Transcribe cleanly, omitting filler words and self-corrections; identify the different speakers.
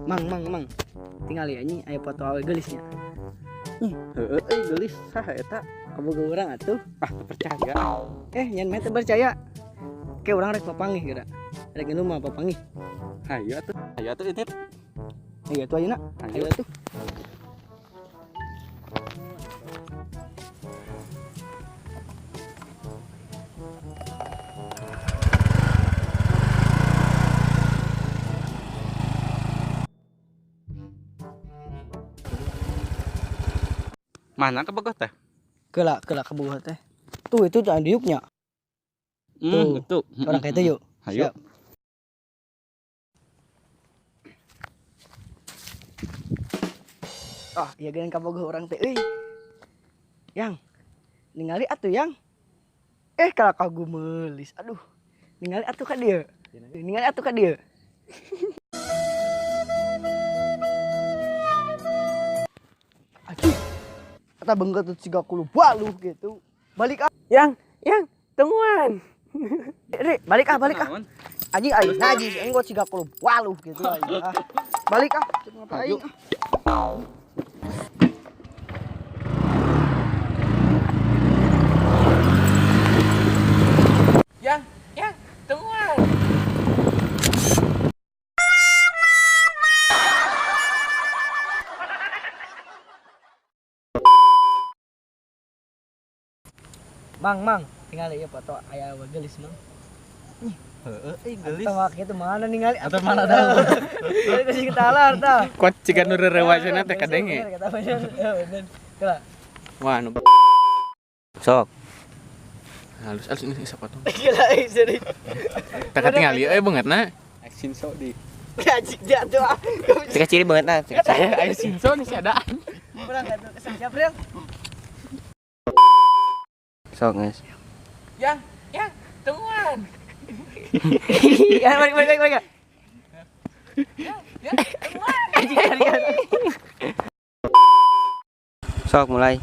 Speaker 1: Mang mang mang. Tingali anjing aya foto awe geulisnya.
Speaker 2: Heeh euy geulis saha eta?
Speaker 1: Kaboga urang atuh.
Speaker 2: Ah, teu percaya.
Speaker 1: Eh, nyan mah teu percaya. Ke urang rek papanggih geura. Rek nginum mah papanggih.
Speaker 2: Hayu atuh. Hayu atuh ini.
Speaker 1: Ayo atuh ayeuna.
Speaker 2: Hayu.
Speaker 1: Ayo atuh.
Speaker 2: Mana kabogoh teh?
Speaker 1: Keula keula kabogoh teh. Tuh itu jangan diuknya.
Speaker 2: Hmm,
Speaker 1: Tuh.
Speaker 2: itu.
Speaker 1: Orang kayak itu yuk.
Speaker 2: Hayu.
Speaker 1: Siap. Ah, iya geuning kabogoh urang teh euy. Yang ningali atuh yang. Eh, kalah kagumelis. Aduh. Ningali atuh ka dieu. Ningali atuh ka dieu. Aduh. Kata bengket tuh siga kulu baluh gitu. Balik ah.
Speaker 3: Yang, tungguan.
Speaker 1: Ri, balik ah, balik ah.
Speaker 2: Naon?
Speaker 1: Anjing aing najis, aing gua siga kulu waluh gitu aing. Ah. Balik ah, cek ngapain ah.
Speaker 3: Yang, tungguan.
Speaker 1: Mang, mang, tinggal ieu foto aya geulis, Mang.
Speaker 2: Heeh euy geulis.
Speaker 1: Atau kitu mana ningali
Speaker 2: Atau mana tahu.
Speaker 1: Itu sih ketalar tah.
Speaker 3: Kuat ciga nu rerewasana teh kadenge.
Speaker 1: Bener, kata bener. Ya, bener. Kela.
Speaker 3: Wah, nu
Speaker 4: Sok.
Speaker 3: halus halus ini siapa tuh?
Speaker 1: Gila, eh, serius.
Speaker 3: Tak katingali euy beungeutna.
Speaker 2: Action show di.
Speaker 1: Gaji jatuh ah.
Speaker 4: Cika ciri banget nah, cika ciri.
Speaker 3: Aya Shinzo nih si adaan.
Speaker 1: Kurang atuh kesel siap, Ril.
Speaker 4: Sok, guys.
Speaker 3: Yang, tungguan.
Speaker 1: Ya, balik balik balik. Balik.
Speaker 3: Yang, tungguan.
Speaker 1: Anjing kalian.
Speaker 4: Sok mulai.